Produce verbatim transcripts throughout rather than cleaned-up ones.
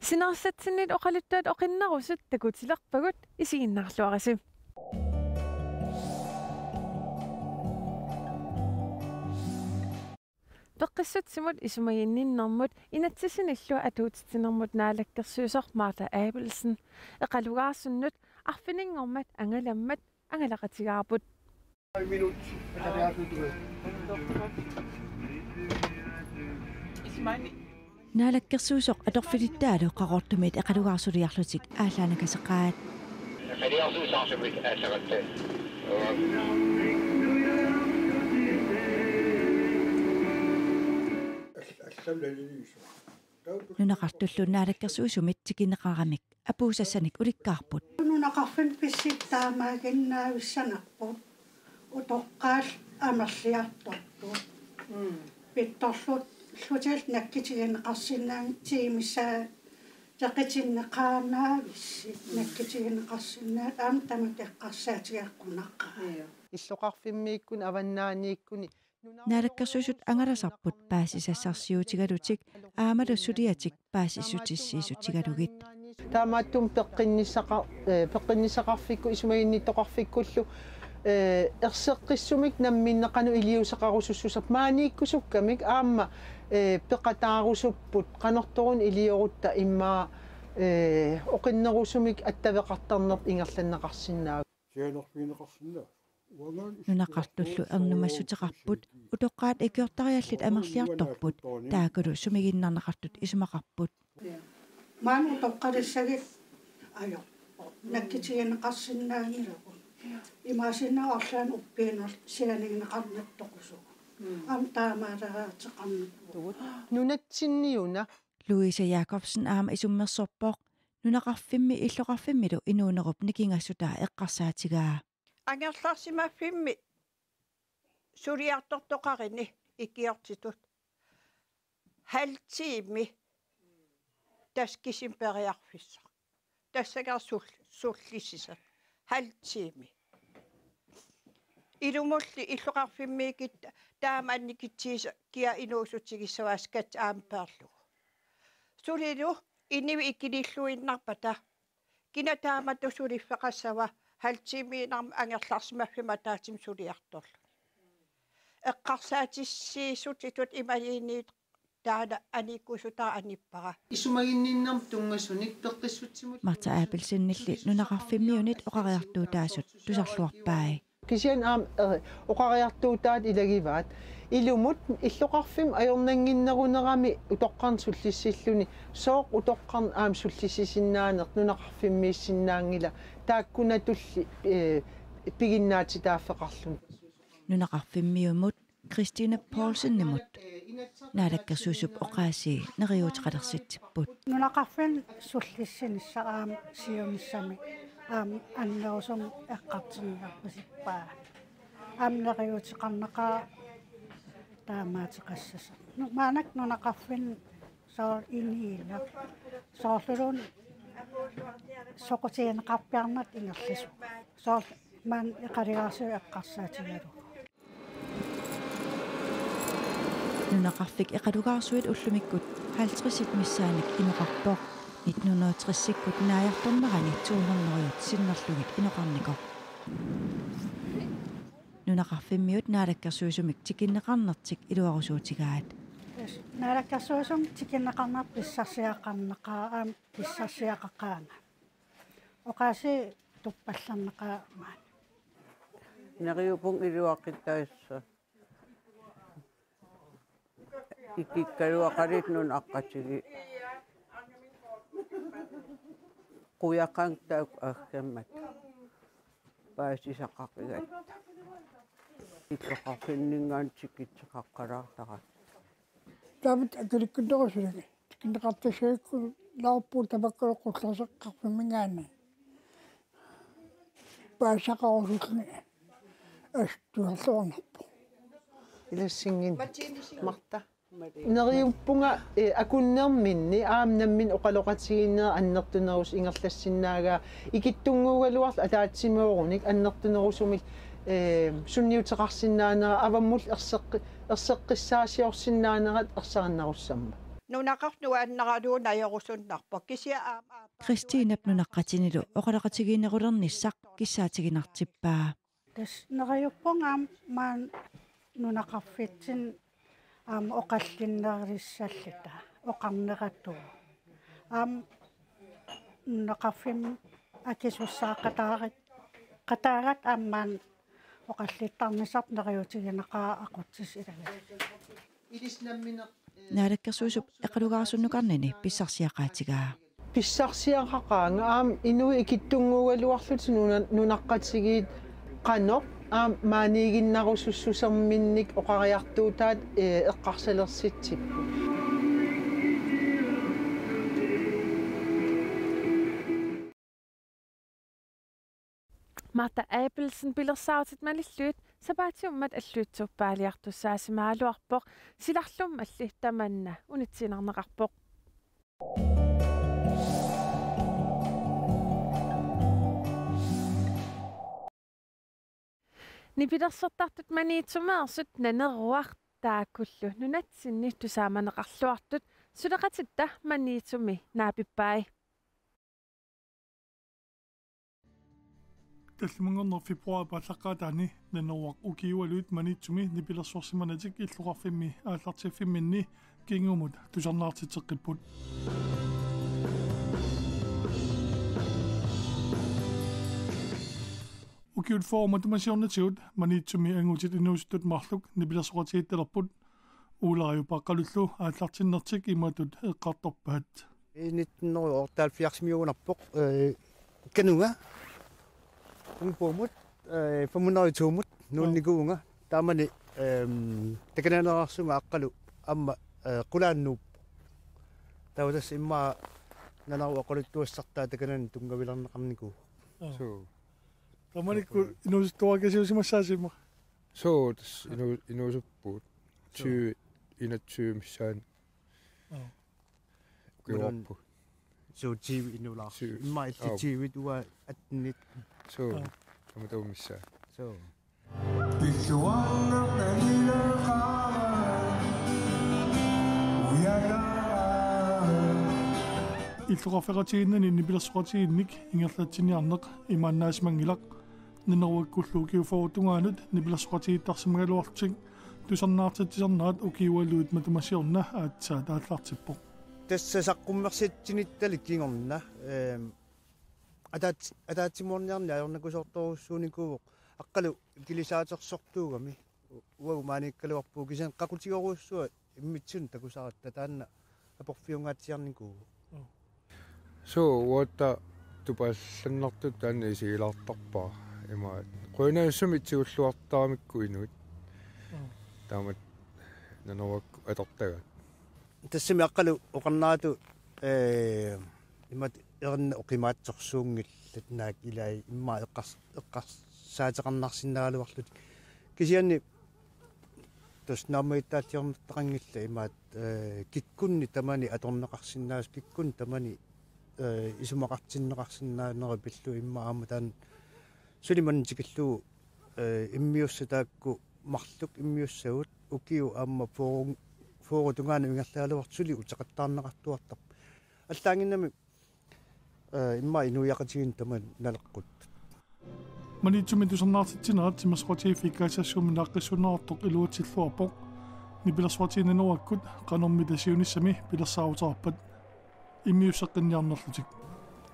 Sinerissatsinniit oqaluttaat oqinnerusut takutilerpagut, isiginnaarluarisi. Peqqissutsimut isumaginninnermut inatsisinillu atuutitsinermut naalakkersuisoq Martha Abelsen eqalugaarsunnut arfininngormat angalammat angalaqatigaarput. Naalakkersuisoq atorfilittaalu Qaqortumiit eqalugaarsuliarlutik aallaanakaseqaat. Nunaqartullu naalakkersuisumit tikinneqaramik apuussassanik ulikkaarput. Nunaqarfinni pissutsit taamaaginnaavissanerput. Utoqqaat amerliartortut. Mm. Pittorlutillu nakkutigineqarsinnaanngitsut tiimissaa teqitinneqaannaavissi nakkutigineqarsinnaanngitsut aamma tamakku eqqarsaatigeqqunaqaat. Illoqarfimmiikkuni avannaaniikkuni Naalakkersuisut angalasarput paasisassarsiutigalutik aammalu suliatik paasissutissiissutigalugit. Taamaattumik peqqinnissaqa-, eh, peqqinnissaqarfikkut isumaginnittoqarfikkullu, eh, erseqqissumik namminneq qanoq iliuuseqarusussuserput maaniikkusukkamik aamma, eh, peqataarusupput qanortoq iliorutta immaqa, eh, oqinnerusumik attaveqartarneq ingerlanneqarsinnaavoq. Sianerfigineqarsinnaavoq. Nunaqartullu ernumassuteqarput, utoqqaat ikiortariallit amerliartorput, taakkulu sumiginnarneqartut isumaqarput. Maani utoqqalissagit ajorpoq. Nakkutigineqarsinnaanngilagut. Imaassinnaavoq arlaannik uppiinnarlugu sianigineqarnittoqusut. Aamma taamaaleriartoqarnikuuvoq. Nunatsinniuna. Louise Jacobsen aamma isummersorpoq, nunaqarfimmi illoqarfimmilu inuunerup nikingassutaa eqqarsaatigaa. Angerlarsimaffimmi suliartortoqarini ikiortitut halv time taskisimi periarfissaq. Tassagara sul-, sullissisaq. Halv time. Ilumulli illoqarfimmiikkut taama annikitsigisut kia inuussutigissavaat skat aamma peerlugu. Sulilu inuit ikililluinnarpata kina taamatut suliffeqassava halv timeinnarmik angerlarsimaffimmi ataatsimik suliartorluni. Eqqarsaatissiissutitut imaluunniit taanna aniikkusutaa anippara. Isumaginninnermut tunngasunik peqqissutsimut. Martha Abelsenilli nunaqarfimmiunit oqariartuutaasut tusarluarpai. Kisianni aamma, eh, oqariartuutaat ilagivaat. Ilumut illoqarfimmi ajornannginnerunerami utoqqarnut sullissilluni sooq utoqqarnut aamma sullissisinnaaneq nunaqarfimmiissinnaanngilaq taakkunatulli, eh, piginnaatitaaffeqarluni. Nunaqarfimmiumut Christine Poulsenimut naalakkersuisup oqaasii neriuuteqalersitsipput. Nunaqarfinni sullissinissaq aamma siunissami aamma annerusumik eqqartorniarpasippaa. Aamma neriuuteqarnaqaaq taamaateqassasoq. Nu-, maannakkut nunaqarfinni soorlu iniilaq. Soorluluunniit soqutigineqarpiarnata ingerlasut. Soorlu maani eqalugaarsuit eqqarsaatigalugu. Nunaqarfik eqalugaarsuit ullumikkut halvtredsit missaannik inoqarpoq. Nitten hundrede tresikkut naajartornerani to hundredet sinnerlugit inoqarnikoq. Nunaqarfimmiut naalakkersuisumik tikinneqarnertik iluarusuutigaat. Naalakkersuisumik tikinneqarneq pissarsiaqarnaqaaq aamma pissarsiaqaqaanga. Oqaasii tuppallernaqaaq maani. Neriuppunga iluaqutaassaaq. Ikikkaluaqalit nunaqqatigiit. Qujaqanngilaq taakku aassammata. Paasisaqaqigatta. Illoqarfinninngaanniit tikitseqaqqalaartaratta. Tamat akilikkunnerusullugu. Tikinneqartussaagikkulu laarput tamakku qullerseqqarfimminngaanniit. Paasisaqarusulluni assuarluarnerpoq. Ilassinngin Martha. Neriuppunga, eh, akunnerminni aamma nammineq oqaloqatigiinneq annertunerusumik ingerlassinnaagaa ikittunnguugaluarlugu ataatsimooruni annertunerusumik, eh, sunniuteqarsinnaanera avammut erseqqi-, erseqqissaasiorsinnaanerat ersarinnerussammat. nunaqarfik nuannaralugu najorusunnarpoq, kisianni aamma aappaat Kristinap nunaqqatinilu oqaloqatigiinnerulernissaq kissaatiginartippaa. Tassa neriuppunga aamma maani nunaqarfitsinni aamma oqallinnerulissalluta oqarneratuuvoq. Aamma nunaqarfimmi akisussaaqataarit-, qataarat aamma maani oqallittarnissarput neriuutigineqaaq aqutsisut ilagalugit. Naalakkersuisup eqalugaarsunnukarnini pissarsiaqaatigaa. Pissarsiaqaqaanga aamma inuit ikittunnguugaluarlutik nuna-, nunaqqatigiit qanoq aamma maaniiginnarusussuserminnik oqariartuutaat, ee, eqqarsalersitsipput. Martha Abelsen pilersaarutit malillugit sapaatiummat alluitsup paaliartussaasimagaluarpoq, silarlummalli tamanna unitsiinnarneqarpoq. Nipilersortartut Maniitsumeersut Naneruaq taakkullu nunatsinni tusaamaneqarluartut suleqatitta Maniitsumi naapippai. Tallimanngornermi februaarip aallaqqaataani Naneruaq ukiualuit Maniitsumi nipilersorsimanatik illoqarfimmi aallartiffimminni kingumut tusarnaartitseqqipput. Ukiut fyrre matuma siornatigut Maniitsumi angutit inuusuttut marluk nipilersoqatigiittalerput. Uulaariup Aqqalullu aallartinnertik imatut eqqartorpaat. I nitten hundrede og otteoghalvfjerdsimiugunarpoq, øh, kanunga. Unga puumut, øh, fem hundrede og to-mut nuunnikuuvunga. Taamani, øhm, takanaaneersumik Aqqalu aamma, øh, qulaannuup. Taava tassa immaqa Naneruap oqaluttuassartaa takanani tunngavilerneqarnikuuvoq. Joo. Suu. Taamanikkut inuusuttuarisiusimassaasi immaqa. Suu, tassa inu-, inuusuppugut. Suu. Tyve enogtyve missaani. Joo. Ukiuarput. Suu, tyve inulaarpoq. Suu. Immaqa illit Joo. Tyve uanga attenit. Suu. Joo. Tamatuma missaa. Suu. Illoqarfeqatigiinnini nipilersoqatigiinnik ingerlatsiniarneq imaannaasimanngilaq. Naneruakkullu ukiut fyrret tungaanut nipilersoqatigiittarsimagaluarlutik tusarnaartitsisarnerat ukiualuit matuma siorna aatsaat aallartippoq. Tassa saqqummersitsinittalik kingorna, ehm, ataat-, ataatsimoorniarneq ajornakusoortorujussuunikuuvoq. Aqqalu kilisaatersortuugami. U-, uagut maaniikkaluarpugut kisianni qaqutigoorujussuaq immitsinnut takusaratta taanna aporfiungaatsiarnikuuvoq. Suu, uagut tupaallannartutut taanna isigilaartarpara. Imaat. Qujanarsuarmik tigulluartaramikku inuit. Joo. Taamatut Naneruakkut atortagaat. Tassami Aqqalu oqarneratut, ee, imatut erinat oqimaatsorsuunngillat naak ilai immaqa eqqars-, eqqarsaateqarnarsinnaagaluarlutik. Kisianni tassa naammagittaalliornartaqanngillat imaattoq, ee, kikkunnit tamanit atorneqarsinnaasoq, kikkunnit tamanit, ee, isumaqartinneqarsinnaaneq pillugu immaqa aamma taanna suli manna tikillugu, ee, immiussat taakku marluk immiussagut ukiut aamma fyrre, fyrre tungaanut ingerlagaluartut suli uteqattaarneqartuartarput. Allaanngimmat, ee, immaqa inuiaqatigiinnut tamanut naleqquttut. Maniitsumi tusarnaartitsinerat timersoqatigiiffik Kaassassummi naaqqissuunneqartoq iluatsilluarpoq. Nipilersoqatigiit Naneruakkut qanormita siunissami pilersaaruteqarpat immiusseqqinniarnerlutik.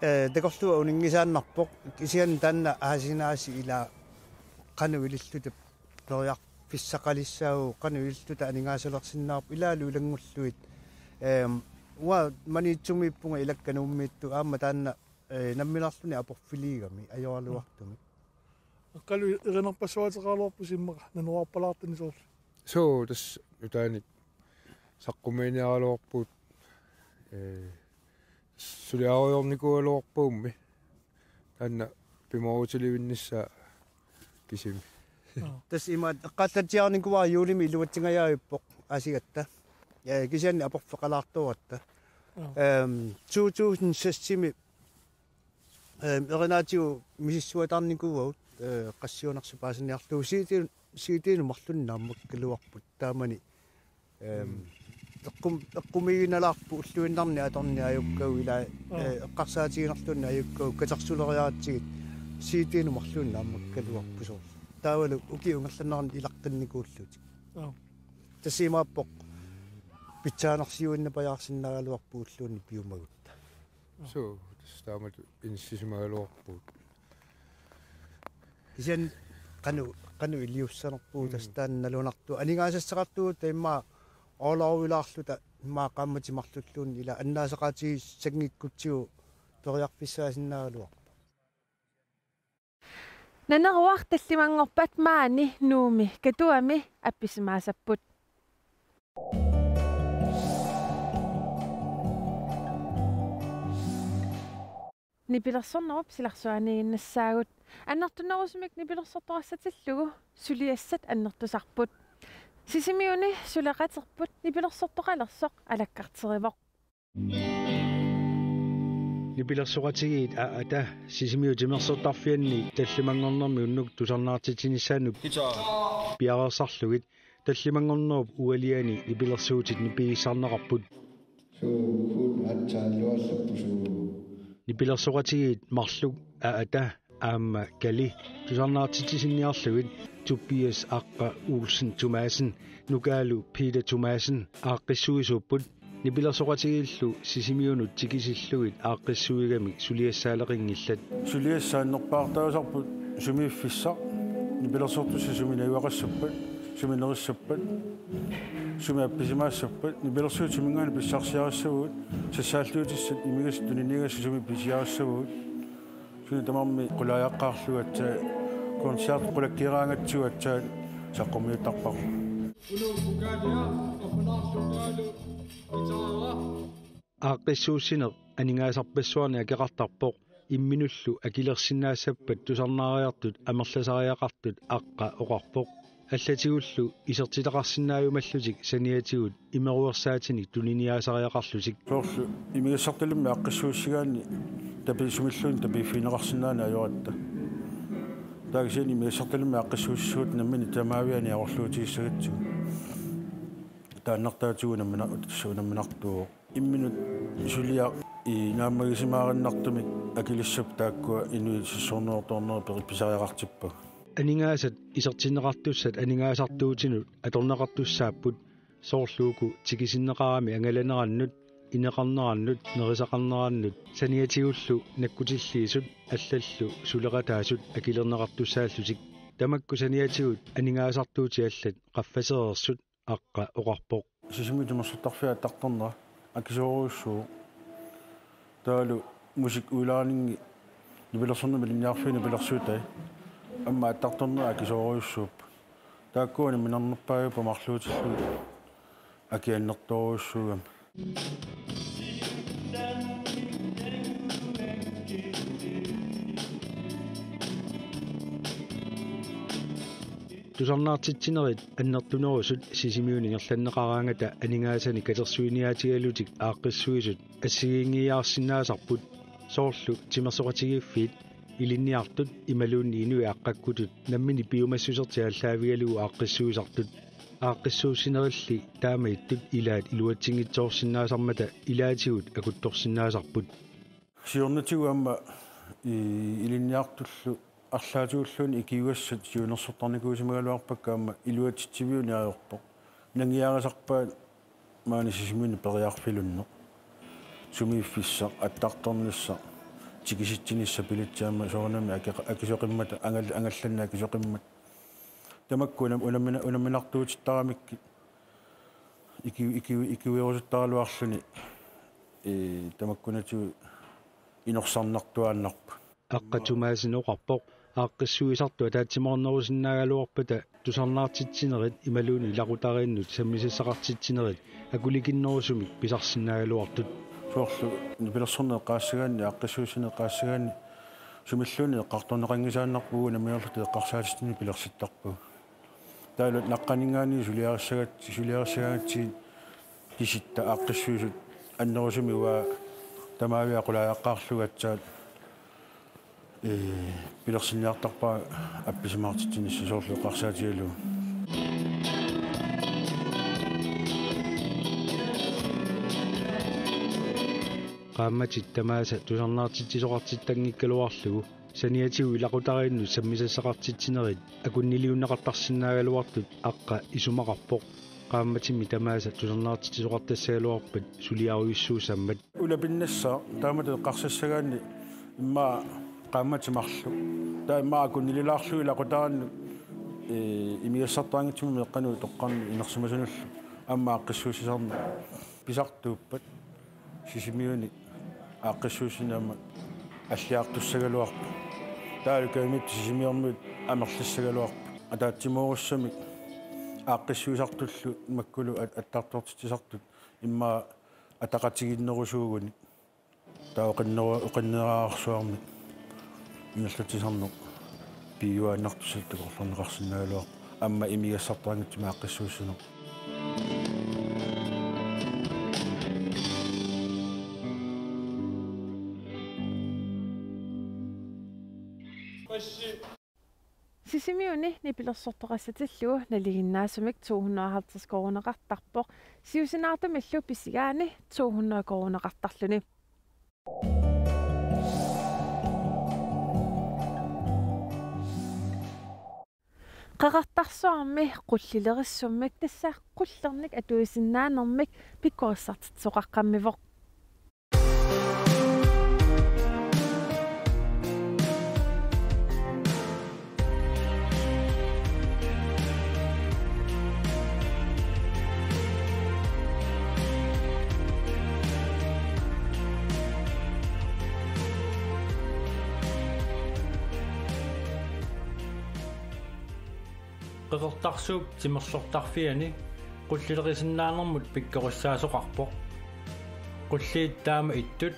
Ee, takorluup uninngisaannarpoq kisianni taanna aasinaasi ila qanoq ililluta periarfissaqalissaagut qanoq ililluta aningaasalersinnaavarput ilaalu ilanngullugit. Ehm, uanga Maniitsumiippunga ilakka Nuummiittut aamma taanna, ee, nammineerluni aporfiliigami ajoraluartumik. Aqqalu erinarpassuaateqaraluarpusi immaqa naneruarpalaartuni soorlu. Suu, tassa nutaanik saqqummiiniaraluarpugut, ee, suliarujoornikuugaluarpagummi. Taanna pimoorutilivinnissaa kisimi. Joo. Tassa imaattoq eqqaallatsiarinikuuara juulimi iluatsingajaavippoq aasigatta. Ee, kisianni aporfeqalaartoratta. Joo. Ehm, to tusind seks-imi, ehm, erinaatigut misissuataarnikuuagut, ee, qassiunersut paasiniarlugu C D, C D-nut marlunnik naammakkaluarput taamani. Ehm, mm. Eqqum-, eqqumiiginalaarpoq ulluinnarni atorni ajukkagut ilaa, Aa. eh, eqqarsaatiginerluunniit ajukkagut katersulereeratsigit C D-nut marluunniit naammakkaluarpoq soorlu. Taavalu ukiup ingerlanerani ilaqqinnikuullutik. Aa. Tassa imaappoq pitsaanersiuinnapajaarsinnaagaluarpoq ulluunniit piumagutta. Suu, tassa taamatut inissisimagaluarpugut. Kisianni qanoq, qanoq iliussanerpugut Mm. tassa taanna nalunartoq. Aningaasassaqartugut taava immaqa oorlerilaarluta immaqa qaammatit marlulluunniit ilaa annaasaqaatigissanngikkutsigu periarfissaasinnaagaluarpoq. Naneruar tallimanngorpat maani Nuummi Katuami appisimaasapput. Nipilersornerup silarsuaniinnassaagut. Annertunerusumik nipilersortoqassatillugu suliassat annertusarput. Sisimiuni suleqaterput nipilersortoqalersoq alakkarterivoq. Nipilersoqatigiit A A T A Sisimiut timersortarfianni tallimanngornermi unnuk tusarnaartitsinissaannut piareersarlugit tallimanngornerup ualiani nipilersuutit nipigissarneqarput. Suugut aatsaat iluallappusuugut. Nipilersoqatigiit marluk A A T A aamma Kali tusarnaartitsisinniarlugit Tobias Aqqa Olsen Thomassen nukaalu Peter Thomassen aaqqissuisuupput. Nipilersoqatigiillu Sisimiunut tikisillugit aaqqissuigamik suliassaaleqinngillat. Suliassat annerpaartaasarput sumiiffissaq, nipilersortussat sumi najugaqassappat, sumi nerissappat, sumi appisimaassappat, nipilersuutit suminngaanniit pissarsiarissavagut, sassaalliutissat imigassat tuniniagassat sumi pisiarissavagut. Suna tamarmi qulaajaqqaarlugu aatsaat, koncert qulakkeeraangatsigu aatsaat saqqummiuttarparput. Aaqqissuussineq aningaasarpassuarnik akeqartarpoq, imminullu akilersinnaassappat tusarnaariartut amerlasariaqartut, Aqqa oqarpoq. Allatigullu isertitaqarsinnaajumallutik saniatigut imeruersaatinik tuniniaasariaqarlutik. Soorlu imigassartalimmik aaqqissuussigaanni tapiisumilluunniit tapiiffigineqarsinnaaneq ajoratta. Taava kisianni imigassartalimmik aaqqissuussissagutta nammineq tamaavianik aqqissuutigissagatsigu. Taannartaatigut unammina-, tassa unamminartuuvoq. Imminut suliaq i-, naammagisimaaginnartumik akilissappat taakkua inuit sissornertornerit peri-, pisariaqartippagut. Aningaasat isertinneqartussat aningaasartuutinut atorneqartussaapput, soorlu uku tikisinneqarami angalanerannut, ineqarnerannut, nerisaqarnerannut, saniatigullu nakkutilliisut allallu suleqataasut akilerneqartussaallutik. Tamakku saniatigut aningaasartuutit allat qaffasereersut, Aqqa oqarpoq. Sisimiut timersortarfiata attartornera akisoorujussuuvoq. Taavalu Musik Udlejningi nipilersornermi ilinniarfiup nipilersuutai aamma attartornera akisoorujussuupput. Taakkua unamminarnerpaajupput marluutillugit akiannertoorujussuugami. Tusarnaartitsinerit annertunerusut Sisimiuni ingerlanneqaraangata aningaasanik katersuiniaatigalutik aaqqissuisut assigiinngiiaarsinnaasarput, soorlu timersoqatigiiffiit, ilinniartut imaluunniit inuit aaqqakkutut nammineq piumassusertik aallaavigalugu aaqqissuisartut. Aaqqissuussinerilli taamaattut ilaat iluatsinngitsoorsinnaasarmata ilaatigut akuttorsinnaasarput. Siornatigut aamma i-, ilinniartullu arlaatigulluunniit ikiugassat siunnersortarnikuusimagaluarpakka aamma iluatsitsiviuneq ajorpoq. Nangiarisarpaat maani Sisimiuni periarfilunneq. Sumiiffissaq, attartornissaq, tikisitsinissaq, billetsit aamma soorunami aki-, akisoqimmata, angal-, angallanneq akisoqimmat. Tamakku unam-, unammina-, unamminartuutittaramikkit iki-, iki-, ikiuerusuttaraluarluni, ee, tamakkunatigut inorsarnartuaannarput. Aqqa Thomassen oqarpoq, aaqqissuisartut ataatsimoornerusinnaagaluarpata tusarnaartitsinerit imaluunniit ilaqutariinnut sammisassaqartitsinerit akulikinnerusumik pisarsinnaagaluartut. Soorlu nipilersorneq eqqaassagaanni, aaqqissuussineq eqqaassagaanni, sumilluunniit eqqartorneqanngisaannarpugut, unamminerluta eqqarsaatitsineq pilersittarpugut. Taavalu naqqaninngaanniit suliarissagat-, suliarissagaangatsigit kisitta aaqqissuisut annerusumik uanga tamaavimmi qulaajaqqaarlugu aatsaat, ee, pilersinniartarpara appisimaartitsinissaq soorlu eqqarsaatigalugu. qaammatit tamaasa tusarnaartitsisoqartittanngikkaluarlugu saniatigut ilaqutariinnut sammisassaqartitsinerit akunniliunneqartarsinnaagaluartut aqqa isumaqarpoq. Qaammatimmi tamaasa tusarnaartitsisoqartassagaluarpat suliarujussuussammat. Ulapinnassaaq taamatut eqqarsassagaanni immaqa qaammatit marluk. Taava immaqa akunnililaarlugu ilaqutariinnut, ee, imigassartaraanngitsumik meeqqanut toqqarnut inersimasunullu aamma aaqqissuussisarneq pisartuuppat Sisimiuni aaqqissuussineq aamma alliartussagaluarpoq. Taavalu kavimittut Sisimiormiut amerlassagaluarput. Ataatsimoorussamik aaqqissuisartullu makkulu at-, attartortitsisartut immaqa ataqatigiinnerusuugunik. Taava oqinneru-, oqinnerarsuarmik ingerlatsisarneq piujuaannartussatut takorloorneqarsinnaagaluarpoq aamma imigassartaraanngitsumik aaqqissuussineq. Sisimiuni nipilersortoqassatillugu nalinginnaasumik to hundrede og halvtreds koruuneqartarpoq, siusinaartumillu pisigaanni to hundrede koruuneqartarluni. Qeqertarsuarmi qullilerissummik, tassa qullernik atuisinnaanermik, pikkorissartitsisoqaqqammivoq. Qeqertarsuup timersortarfiani qullilerisinnaanermut pikkorissaasoqarpoq. Qulliit taama ittut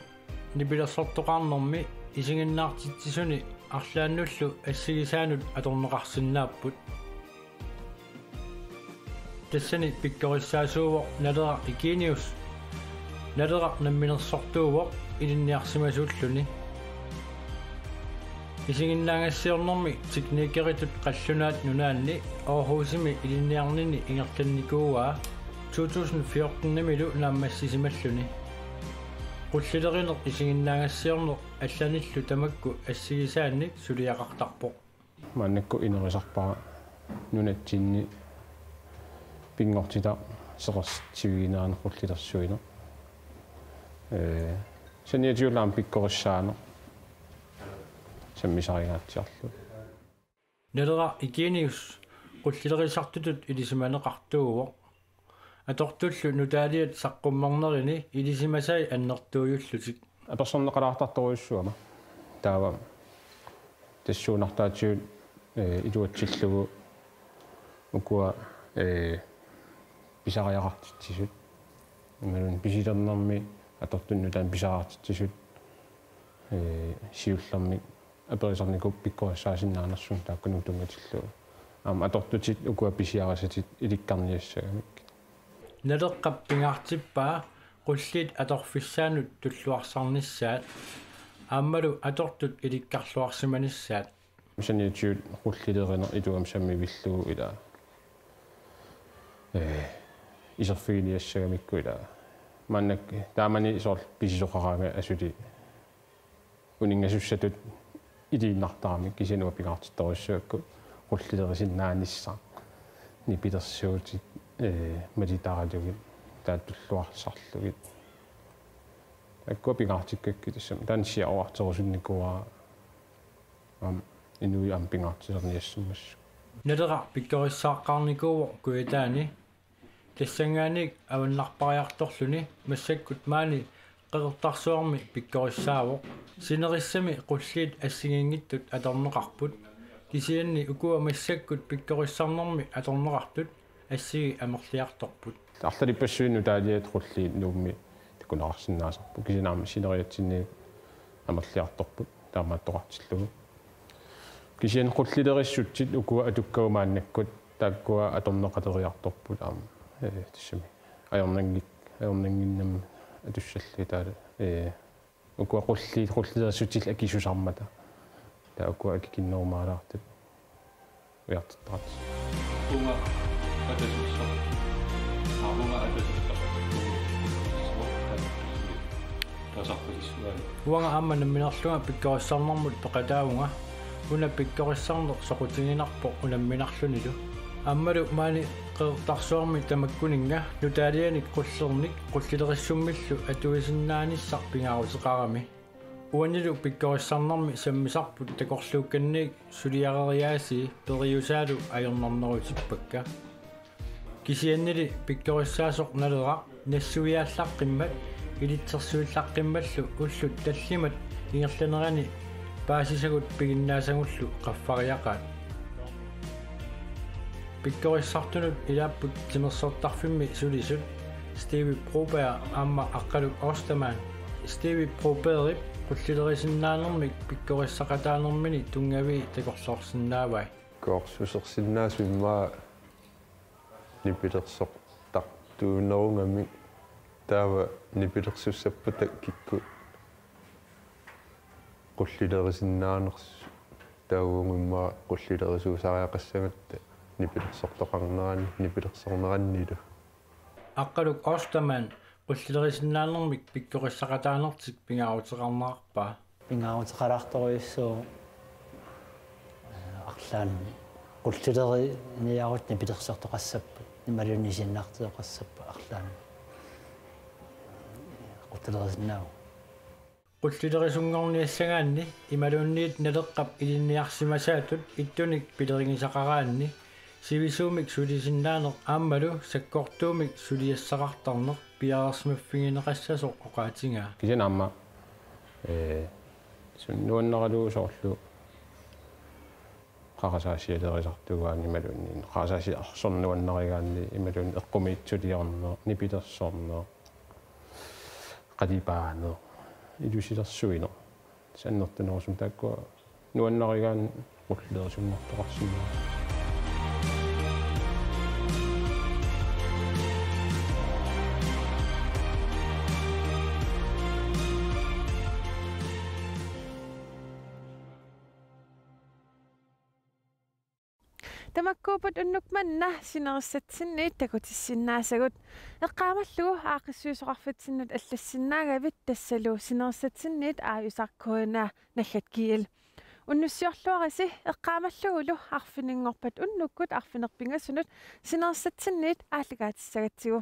nipilersortoqarnermi isiginnaartitsisuni arlaannullu assigisaanut atorneqarsinnaapput. Tassani pikkorissaasuuvoq Naleraq Eugenius. Naleraq namminersortuuvoq ilinniarsimasuulluni. Isiginnaagassiornermi teknikeritut qallunaat nunaanni Aarhusimi ilinniarnini ingerlannikuuaa to tusind fjortenimilu naammassisimalluni. Qullilerineq isiginnaagassiorneq allanillu tamakku assigisaannik suliaqartarpoq. Maannakkut inerisarpara nunatsinni pinngortitaq seqersivigineqarneq qullilersuineq. Ee, saniatigut aamma pikkorissaaneq sammisarigaatsiarlugu. Naleraq Eugenius qullilerisartutut ilisimaneqartuuvoq. Atortullu nutaaliat saqqummernerini ilisimasai annertuujullutik. Apersorneqalaartartorujussuuvoq aamma. Taava tassuunartaatigut, ee, iluatsillugu ukua, ee, pisariaqartitsisut. Imaluunniit pisilernermi atortunik nutaanik pisariaqartitsisut, ee, siullermik aperisarnikuupput pikkorissaasinnaanngornersugut taakkununnga tunngatillugu. Aamma atortutit ukua pisiarisatit ilikkarniassagamikkit. Naleqqap pingaartippaa qulliit atorfissaannut tulluarsarnissaat aammalu atortut ilikkarluarsimanissaat. Saniatigut qullilerineq iluamik sammivillugu ilaa, ee, iserfiginiassagamikku ilaa. Maannakkut taamani soorlu pisisoqaraangat asuli uninngasussatut iliinnartaramik, kisianni uanga pingaartittorujussuugakku qullilerisinnaanissaa, nipilersuutit, ee, malitaralugit, taava tulluarsarlugit. Taakkua pingaartikkakkit tassami. Taanna siaruarterusunnikuuara aamma inuit aamma pingaartisarniassammassuk. Naleraq pikkorissaaqqaarnikuuvoq Kujataani. Tassanngaanniit avannarpariartorluni massakkut maani Qeqertarsuarmi pikkorissaavoq. Sinerissami qulliit assigiinngitsut atorneqarput. Kisianni ukua massakkut pikkorissarnermi atorneqartut assigii amerliartorput. Arlalippassuit nutaaliat qulliit Nuummi takuneqarsinnaasarput. Kisianni aamma sineriatsinniit amerliartorput taamaattoqartillugu. Kisianni qullilerissutsit ukua atukkavut maannakkut taakkua atorneqaleriartorput aamma. Ee, tassami. Ajornanngik-, ajornannginnami atussallugit taava, ee, ukua qulliit, qullilerissutsillu akisusarmata. Taava ukua akikinnerumaalaartut ujartortaqartut. Uunga atasussoq. Uunga atasussoq. Tasarput. Uanga aamma nammineerlunga pikkorissarnermut peqataavunga, una pikkorissarneq soqutiginarpoq unamminarlunilu. Aammalu maani Qeqertarsuarmi tamakkuninnga nutaalianik qullernik qullilerissummillu atuisinnaanissaq pingaaruteqarami. Uanilu pikkorissarnermi sammisarput takorluukkanniit suliareriaasii periusaalu ajornarnerutippakka. Kisiannili pikkorissaasoq Naleraq nassuiaallaqqimmat ilitsersuillaqqimmallu ullut tallimat ingerlanerani paasisagut piginnaasagullu qaffariaqaat. Pikkorissartunut ilaapput timersortarfimmi sulisut Steve Broberg aamma Aqqaluk Ostermann. Steve Brobergip qullilerisinnaanermik pikkorissaqataanermini tunngavii takorloorsinnaavai. Koorsusersinnaasumik immaqa nipilersortartuunerungamik taava nipilersussapputa kikkut qullilerisinnaanersut, taava uagut immaqa qullilerisuusariaqassagatta nipilersortoqarneranni, nipilersornerannilu. Aqqaluk Ostermann qullilerisinnaanermik pikkorissaqataanertik pingaaruteqarnerarpaa. Pingaaruteqalaartorujussuuvoq, eh, arlaanni qullileriniarutta nipilersortoqassappat, imaluunniit isiginnaartitoqassappat arlaanni qullilerisinnaavugut. Qullilerisuunngorniassagaanni imaluunniit Naleqqap ilinniarsimasaatut ittunik pilerigisaqaraanni sivisuumik sulisinnaaneq aammalu sakkortuumik suliassaqartarneq piareersimaffigineqassasoq oqaatigaa. Kisianni aamma, ee, suna nuannaralugu soorlu qarasaasialerisartugaanni imaluunniit qarasaasiarsorneq nuannarigaanni imaluunniit eqqumiitsuliorneq, nipilersorneq, qalipaaneq, ilusilersuineq. Tassa annertunerusumik taakkua nuannarigaanni qullilerisuunngortoqarsinnaavoq. Tamakkuupput unnuk manna sinerissatsinniit takutissinnaasagut. Eqqaamallugu aaqqissuisoqarfitsinnut allassinnaagavit tassalu sinerissatsinniit aajusaq K N R naggat G L. Unnussiorluarisi eqqaamallugulu arfininngorpat unnukkut arfineq-pingasunut sinerissatsinniit aallakaatissagatsigu.